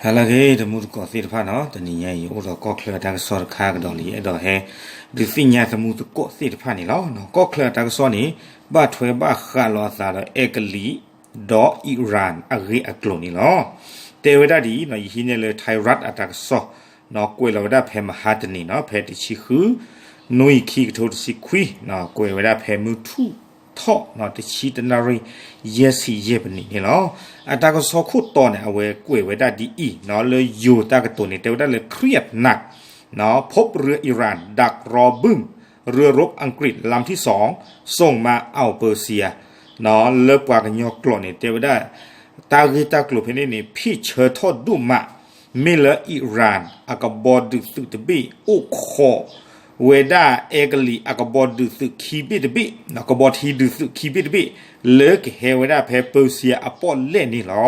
ဟါလၢအဂ့ၤ တမူတကိးသ့ၣ်တဖၣ်နီၤ, တနံၤညါအံၤ ယအိၣ်ဒီးကီၢ်ချၢအတၢ်ကစီၣ်တခါကဒီးလံ, အဲၣ်ဒိးဟဲဒုးသ့ၣ်ညါတမူတကိးသ့ၣ်တဖၣ်န့ၣ်လီၤ. ကီၢ်ချၢအတၢ်ကစီၣ်န့ၣ် ဘၣ်ထွဲဘၣ်ဃးလီၤအသးဒီးအဲကလံး ဒီးအံရၣ်အဂ့ၢ်အကျိၤန့ၣ်လီၤ. တဲဝဲဒၣ်ဒ်အံၤ, ယဟံးန့ၢ်လၢ Thai Rat အတၢ်ကစီၣ်, ကွဲးလီၤဝဲဒၣ်ဖဲမဟါတနံၤနီၤ, ဖဲတဆံဃု နွံ ခံကထိတဆံခွံ, ကွဲးဝဲဒၣ်ဖဲမုၢ်ထူၣ်ထီၣ် တဆံတနၣ်ရံၣ် ယဲၢ်ဆံယဲၢ်ပနံးန့ၣ်လီၤ. အတၢ်ကစီၣ်ခိၣ်တီန့ၣ် အဝဲကွဲးဝဲဒၣ်ဒ်အံၤ, လၢယိၤတၢ်ကတိၤန့ၣ် တဲဝဲဒၣ်လၢ เครียดหนัก พบเรืออิหร่านดักรอบึ้มเรือรบอังกฤษลำที่สอง ส่งมาเอาเปอร์เซีย လၢပှၤကညီကျိာ်န့ၣ် တဲဝဲဒၣ် တၢ်ဂ့ၢ်တၢ်ကျိၤဖဲန့ၣ်န့ၣ် ဖ့ၣ်ဆၢထီၣ်ဒိၣ်မး, မ့ၢ်လၢအံရၣ်အကဘီဒုးသုးတဘ့ၣ် အိၣ်ခိးဝဲဒၣ်အဲကလံးအကဘီဒုးသုးခံဘ့ၣ်တဘ့ၣ်, ကဘီထံဒုးသုးခံဘ့ၣ်တဘ့ၣ် လၢကဟဲဝဲဒၣ်ဖဲ Persia အပီၣ်လဲၣ်န့ၣ်လီၤ.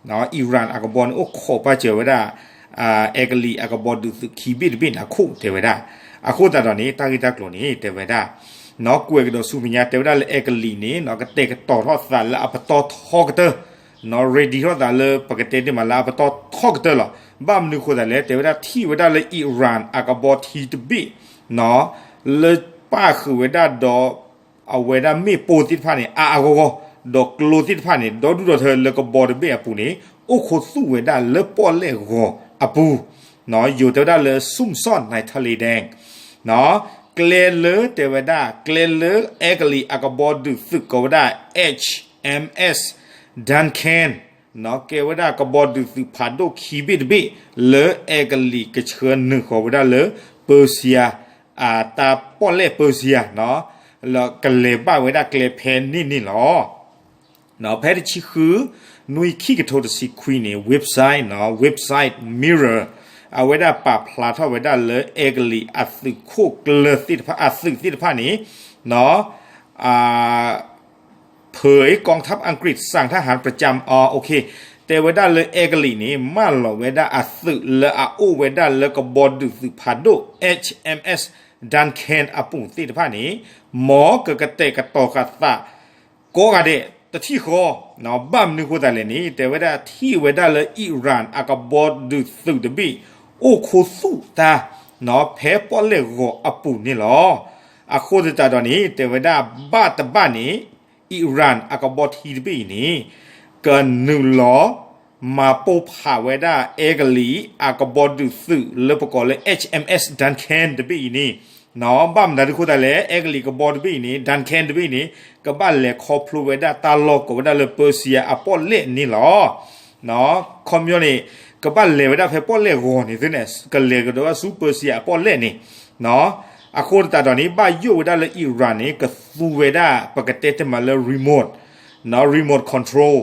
အံရၣ်အကဘီန့ၣ် အိၣ်ခိးပာ်စၢၤဝဲဒၣ် အဲကလံးအကဘီဒုးသုးခံဘ့ၣ်တဘ့ၣ်န့ၣ်အခိၣ်တဲဝဲဒၣ်. အဃိသတးဒီးန့ၣ် တၢ်ဂ့ၢ်တၢ်ကျိၤန့ၣ် တဲဝဲဒၣ် ကွဲးကဒီးဆူမဲာ်ညါ တဲဝဲဒၣ်လၢအဲကလံးန့ၣ် ကတဲာ်ကတီၤထီၣ်သးလၢအပတီၢ်ထီကတၢၢ်, ready ထီၣ်သးလၢပကတဲတ့ၢ်မးလၢအပတီၢ်ထီကတၢၢ်လီၤ. ဘၣ်မနုၤဃိသတးလဲၣ် တဲဝဲဒၣ်ထံၣ်ဝဲဒၣ်လၢအံရၣ်အကဘီထံတဘ့ၣ် လၢပၣ်ဃုာ်ဝဲဒၣ်ဒီး အဝဲဒၣ်မ့ၣ်ပိၢ်သ့ၣ်တဖၣ်န့ၣ် အါအါဂီၢ်ဂီၢ်, ဒီးကျိသ့ၣ်တဖၣ်န့ၣ် ဒီဒူၣ်ဒီထၢလၢကဘီတဘ့ၣ်အပူၤန့ၣ် အိၣ်ခိးသူၣ်ဝဲဒၣ်လၢပီၣ်လဲၣ်ဂီၤအပူၤ, ယိၤတဲဝဲဒၣ်လၢ ซุ่มซ่อนในทะเลแดง ကျဲလၢတဲဝဲဒၣ် ကျဲလၢအဲကလံးအကဘီဒုးသုးကိးဝဲဒၣ် H M S Duncan ကဲဝဲဒၣ်ကဘီဒုးသုးဖးဒိၣ်ခံဘ့ၣ်တဘ့ၣ် လၢအဲကလံးကဆှၢနုာ်ဃီၤဝဲဒၣ်လၢ Persia အတၢ်ပီၣ်လဲၣ် Persia လၢကလဲၤဘၣ်ဝဲဒၣ်ကျဲဖဲန့ၣ်န့ၣ်လီၤ. ဖဲတဆံဃု နွံ ခံကထိတဆံခွံန့ၣ် website နီၤ website Mirror အဝဲဒၣ်ပာ်ဖျါထီၣ်ဝဲဒၣ်လၢအဲကလံးအသုးခိၣ်ကျၢၢ်သ့ၣ်တဖၣ် အသုးသ့ၣ်တဖၣ်န့ၣ် နီၤ เผยกองทัพอังกฤษสั่งทหารประจำ အ โอเค တဲဝဲဒၣ်လၢအဲကလံးန့ၣ် မၢလီၤဝဲဒၣ်အသုးလၢအအိၣ်ဝဲဒၣ်လၢကဘီဒုးသုးဖးဒိၣ် H M S Duncan အပူၤသ့ၣ်တဖၣ်န့ၣ် မ်ကကတဲာ်ကတီၤဃာ်သး ကိးဂၤဒဲးတထံၣ်ဃီ, ဘၣ်မနုၤဃိသတးလဲၣ်န့ၣ် တဲဝဲဒၣ်ထံၣ်ဝဲဒၣ်လၢအံရၣ်အကဘီဒုးသုးတဘ့ၣ် အိၣ်ခိးသူၣ်တၢ် ဖဲပီၣ်လဲၣ်ဂီၤအပူၤန့ၣ်လီၤ. အဃိသတးဒီးန့ၣ် တဲဝဲဒၣ်ဘၣ်တဘၣ်န့ၣ် အံရၣ်အကဘီထံတဘ့ၣ်အံၤန့ၣ် ကနုာ်လီၤ မၤပိၢ်ဖးဝဲဒၣ်အဲကလံးအကဘီဒုးသုးလၢပကိးလၢ H M S Duncan တဘ့ၣ်အံၤန့ၣ်, ဘၣ်မနုၤဒ်ဃိသတးလဲၣ် အဲကလံးကဘီတဘ့ၣ်အံၤန့ၣ် Duncan တဘ့ၣ်အံၤန့ၣ် ကဘၣ်လဲၤခီဖျိဝဲဒၣ်တၢ်လီၢ်ကိးဝဲဒၣ်လၢ Persia အပီၣ်လဲၣ်န့ၣ်လီၤ. ခီပညီန့ၣ် ကဘၣ်လဲၤဝဲဒၣ်ဖဲပီၣ်လဲၣ်ဂီၤန့ၣ်သုန့ၣ် ကလဲၤကဒီးဝဲဆူ Persia အပီၣ်လဲၣ်န့ၣ် အဃိသတးဒီးန့ၣ် ဘၣ်ယိၣ်ဝဲဒၣ်လၢအံရၣ်န့ၣ် ကသူဝဲဒၣ် ပကတဲတ့ၢ်မးလၢ remote, remote control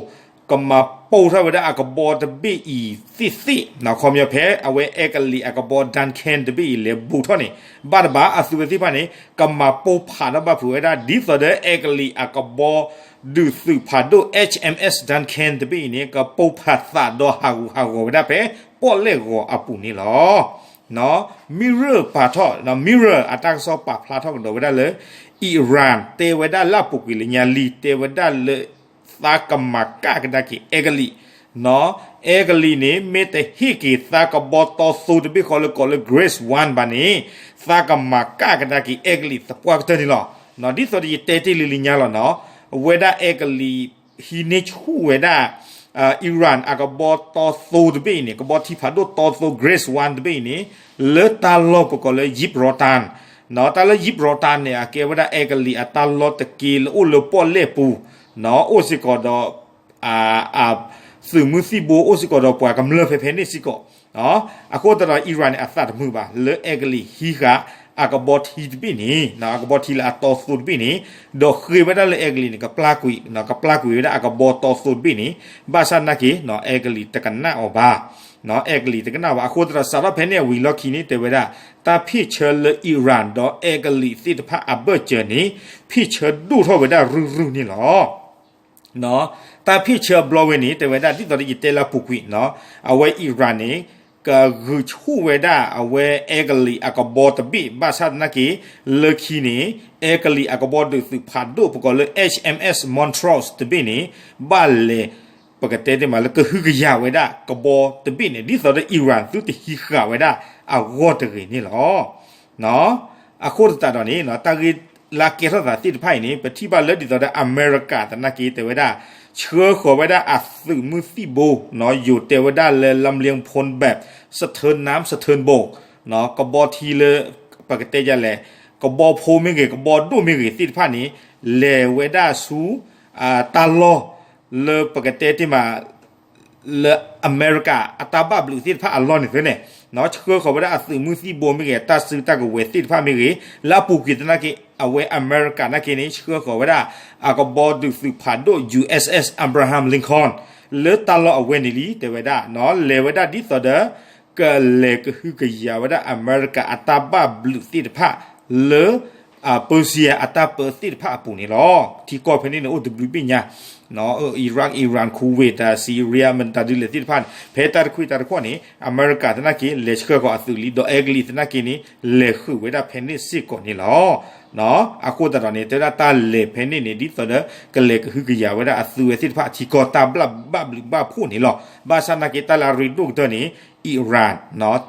ကမၤပိၢ်ထီၣ်ဝဲဒၣ်အကဘီတဘ့ၣ်အံၤသ့ၣ်သ့ၣ်, ခီပညီဖဲအဝဲအဲကလံးအကဘီ Duncan တဘ့ၣ်အံၤလဲၤဘူးထီၣ်န့ၣ် ဘၣ်တဘၣ်အသုးဝဲသ့ၣ်တဖၣ်န့ၣ် ကမၤပိၢ်ဖးဒီးဘၣ်ဖုးဝဲဒၣ် ဒ်သိးဒီးအဲကလံးအကဘီဒုးသုးဖးဒိၣ် H M S Duncan တဘ့ၣ်အံၤန့ၣ် ကပိၢ်ဖးသးဒီးဟးဂူာ်ဟးဂီၤဝဲဒၣ်ဖဲပီၣ်လဲၣ်ဂီၤအပူၤန့ၣ်လီၤ. Mirror ပာ်ထီၣ်, Mirror အတၢ်ကစီၣ်ပာ်ဖျါထီၣ်ကဒီးဝဲဒၣ်လၢ အံရၣ်တဲဝဲဒၣ်လၢအပူၤကွံာ်လၢညါလံ တဲဝဲဒၣ်လၢ သးကမၤကၣ်ကဒါက့ၤအဲကလံး, အဲကလံးန့ၣ် မ့ၢ်တဟ့ၣ်က့ၤသးကဘီတီသိတဘ့ၣ်ဃီလၢကိးလၢ Grace One ဘၣ်န့ၣ် သးကမၤကၣ်ကဒါက့ၤအဲကလံးသပှၢ်ကတၢၢ်န့ၣ်လီၤ. ဒ်သိးဒီးယတဲတ့ၢ်လံလံညါလီၤနီၤ, အဝဲဒၣ်အဲကလံး ဟံးန့ၢ်ဆူၣ်ဝဲဒၣ် အံရၣ်အကဘီတီသိတဘ့ၣ်အံၤန့ၣ် ကဘီထံဖးဒိၣ်တီသိ Grace One တဘ့ၣ်အံၤန့ၣ် လၢတၢ်လီၢ်ပကိးလၢ Gibraltar, တၢ်လၢ Gibraltar န့ၣ် အကဲဝဲဒၣ်အဲကလံးအတၢ်လီၢ်တက့လၢအိၣ်လၢပီၣ်လဲၣ်ပူၤ, အိၣ်စ့ၢ်ကီးဒီး သုးမုၢ်သံၣ်ဘိ အိၣ်စ့ၢ်ကီးဒီးပှၤကမျၢၢ်ဖဲဖဲန့ၣ်စ့ၢ်ကီး. အဃိသတးဒီး အံရၣ်န့ၣ် အသးတမုာ်ဘၣ် လၢအဲကလံးဟံးဃာ်အကဘီထံတဘ့ၣ်န့ၣ် အကဘီထံလၢအတီသိတဘ့ၣ်န့ၣ်, ဒီးဃ့ဝဲဒၣ်လၢအဲကလံးန့ၣ် ကပျၢ်ကွံာ်, ကပျၢ်ကွံာ်ဝဲဒၣ်အကဘီတီသိတဘ့ၣ်န့ၣ်, ဘၣ်ဆၣ်သနာ်က့ အဲကလံးတကနၣ်အီၤဘၣ်. အဲကလံးတကနၣ်အီၤဘၣ်. အဃိသတးဒီး စးထီၣ်ဖဲန့ၣ်အဝံၤလီၢ်ခံန့ၣ် တဲဝဲဒၣ် တၢ်ဖ့ၣ်ဆၢလၢအံရၣ်ဒီးအဲကလံးသ့ၣ်တဖၣ်အဘၢၣ်စၢၤန့ၣ် ဖ့ၣ်ဆၢဒိၣ်ထီၣ်ဝဲဒၣ်ရုၢ်ရုၢ်န့ၣ်လီၤ. တၢ်ဖ့ၣ်ဆၢအဘျီဝဲန့ၣ် တဲဝဲဒၣ် ဒ်သိးဒီးယတဲလၢအပူၤကွံာ်, အဝဲအံရၣ်န့ၣ် ကဂုာ်ဆူၣ်ဝဲဒၣ်အဝဲအဲကလံးအကဘီတဘ့ၣ် ဘၣ်ဆၣ်သနာ်က့ လၢခံန့ၣ် အဲကလံးအကဘီဒုးသုးဖးဒိၣ်ပကိးလၢ H M S Montrose တဘ့ၣ်န့ၣ် ဘၣ်လဲၤ ပကတဲတ့ၢ်မးလၢကဟုကယာ်ဝဲဒၣ်ကဘီတဘ့ၣ်န့ၣ် ဒ်သိးဒီး Iran သုတဟံးဃာ်ဝဲဒၣ်အဂီၢ်တဂ့ၤန့ၣ်လီၤ. အဃိသတးဒီးန့ၣ် တၢ်ဂ့ၢ်လၢအကဲထီၣ်သးသ့ၣ်တဖၣ်အံၤန့ၣ် ပထံၣ်ဘၣ်လၢဒ်သိးဒီးအမဲရကၤသနာ်က့ တဲဝဲဒၣ် ဆှၢဃီၤဝဲဒၣ်အသုးမုၢ်သံၣ်ဘိ ယိၤတဲဝဲဒၣ်လၢ လမ်းလျုံဖုန်း ဘက် စထၢနၢမ် စထၢနဘိၣ် ကဘီထံလၢ ပကတဲဒ်လဲၣ် ကဘီဖိမ့ၢ်ဂ့ၤ ကဘီဒိၣ်မ့ၢ်ဂ့ၤသ့ၣ်တဖၣ်န့ၣ် လဲၤဝဲဒၣ်ဆူ တၢ်လီၢ် လၢပကတဲတ့ၢ်မး လၢအမဲရကၤအတၢ်ဘၣ်ဘျုးသ့ၣ်တဖၣ်အလီၢ်န့ၣ်သ့န့ၣ် ဆှၢဃီၤဝဲဒၣ်အသုးမုၢ်သံၣ်ဘိမ့ၢ်ဂ့ၤ တၢ်စုတၢ်ကဝဲၤသ့ၣ်တဖၣ်မ့ၢ်ဂ့ၤ လၢအပူၤကွံာ်သနာ်က့ အဝဲအမဲရကၤသနာ်က့န့ၣ် ဆှၢဃီၤဝဲဒၣ် အကဘီဒုးသုးဖးဒိၣ် USS Abraham Lincoln လၢတၢ်လီၢ်အဝဲန့ၣ်လံ တဲဝဲဒၣ် လဲၤဝဲဒၣ်ဒ်သိးဒီး ကလဲၤကဟုကယာ်ဝဲဒၣ်အမဲရကၤအတၢ်ဘၣ်ဘျုးသ့ၣ်တဖၣ် လၢ Persia အတၢ်ပၢသ့ၣ်တဖၣ်အပူၤန့ၣ်လီၤ. ထံကီၢ်ဖဲန့ၣ်န့ၣ် အိၣ်တဘျုးဘ့ၣ်ညါ Iraq, Iran, Kuwait, Syria မတၤဒ်လဲၣ်သ့ၣ်တဖၣ်န့ၣ် ဖဲတၢ်တခွံတၢ်တခီန့ၣ် အမဲရကၤသနာ်က့ လဲၤဆှၢဃီၤအသုးလံ ဒီးအဲကလံးသနာ်က့န့ၣ် လဲၤဃုာ်ဝဲဒၣ်ဖဲန့ၣ်စ့ၢ်ကီးန့ၣ်လီၤ. အဃိသတးဒီးန့ၣ် တဲဝဲဒၣ်တၢ်လဲၤဖဲန့ၣ်န့ၣ် ဒ်သိးဒီး ကလဲၤကဟုကယာ်ဝဲဒၣ်အသုးဝဲသ့ၣ်တဖၣ်အထံကီၢ်တၢ်ဘၣ်ဘျုးဘၣ်ဖှိၣ်န့ၣ်လီၤ. ဘၣ်ဆၣ်သနာ်က့ တၢ်လၢအရ့ဒိၣ်ကတၢၢ်န့ၣ် Iran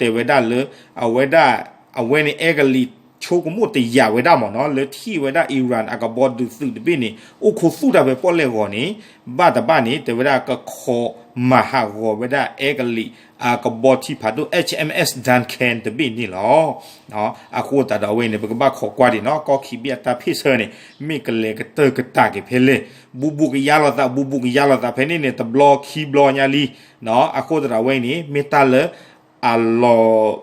တဲဝဲဒၣ်လၢ အဝဲဒၣ် အဝဲန့ၣ်အဲကလံးဆိကမိၣ်တယာ်ဝဲဒၣ်မ့ၢ်နီၤ လၢထံၣ်ဝဲဒၣ် Iran အကဘီဒုးသုးတဘ့ၣ်န့ၣ် အိၣ်ခိးသူၣ်တၢ်ဖဲပီၣ်လဲၣ်ဂီၤန့ၣ် ဘၣ်တဘၣ်န့ၣ် တဲဝဲဒၣ်ကခိးမၤဟးဂီၤဝဲဒၣ်အဲကလံး အကဘီထံဖးဒိၣ် H M S Duncan တဘ့ၣ်န့ၣ်လီၤ. အဃိသတးဒီးအဝဲန့ၣ် ပကဘၣ်ခိးကွၢ်ဒံးနီၤ ကီၢ်ခံဘ့ၣ်အတၢ်ဖ့ၣ်ဆၢန့ၣ် မ့ၢ်ကလဲၤကတၢၢ်ကတၢၢ်က့ၤဖဲလဲၣ် ဘူးဘူးကယါလိာ်သး ဘူးဘူးကယါလိာ်သးဖဲန့ၣ်န့ၣ် တဘျီခံဘျီညါလံ. အဃိသတးဒီးအဝဲအံၤန့ၣ် မ့ၢ်တၢ်လၢ အလီၤ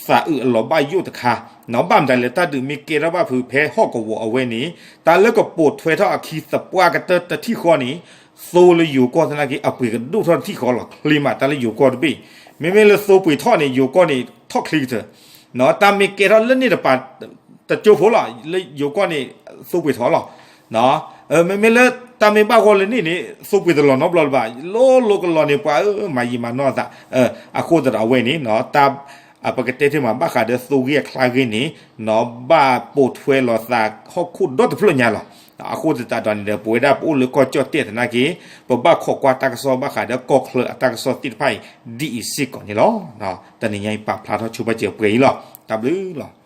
သးအုးအလီၤဘၣ်ယိၣ်တခါ ဘၣ်မတၤလဲၣ် တၢ်ဒုးမ့ၢ်ကဲထီၣ်ဘၣ်ဖုးဖဲဟီၣ်ကဝီၤအဝဲန့ၣ် တၢ်လၢကပိာ်ထွဲထီၣ်အခံသပှၢ်ကတၢၢ်တထံၣ်ဃီန့ၣ် သိလၢယိၤကီၢ်သနာ်က့ အပှ့ၤကဒိၣ်ထီၣ်တထံၣ်ဃီလီၤ. ချ့မး တၢ်လၢယိၤကီၢ်တဘ့ၣ် မ့မ့ၢ်လၢသိပှ့ၤထီၣ်န့ၣ် ယိၤကီၢ်န့ၣ် ထီၣ်ချ့ကတၢၢ် တၢ်မ့ၢ်ကဲထီၣ်လၢန့ၣ်တပၤ တကၠိဖိလီၤ လၢယိၤကီၢ်န့ၣ် သိပှ့ၤထီၣ်လီၤ. မ့မ့ၢ်လၢတၢ်မ့ၢ်ဘၣ်ဂီၢ်လၢန့ၣ်န့ၣ် သိပှ့ၤတလီၤနီတဘျီလၢၤဘၣ် လိၤလိၤကလီၤန့ၣ် ပှၤဧၢ မၤယံာ်မၤနီၢ်အသး အဃိသတးဒီးအဝဲန့ၣ် တၢ် ပကတဲတ့ၢ်မး ဘၣ်ဃးဒီးသိဂ့ၢ်အချါဂ့ၢ်န့ၣ် ဘၣ်ပိာ်ထွဲလိာ်သးဟီၣ်ခိၣ်ဒီတဖျၢၣ်ညါလီၤ. အဃိသတးဒီးန့ၣ်ဒီး ပဝဲဒၣ်ပအိၣ်လၢကီၢ်ကၠီၣ်တဲၣ်သနာ်က့ ပဘၣ်ခိးကွၢ်တၢ်ကစီၣ်ဘၣ်ဃးဒီးကီၢ်ချၢအတၢ်ကစီၣ်သ့ၣ်တဖၣ်အံၤ ဒ်အံၤစ့ၢ်ကီးန့ၣ်လီၤ. တနံၤညါအံၤပာ်ဖျါထီၣ်ဆိပာ်စၢၤပှဲၤအံၤလီၤ. တၢ်ဘျုးလီၤ.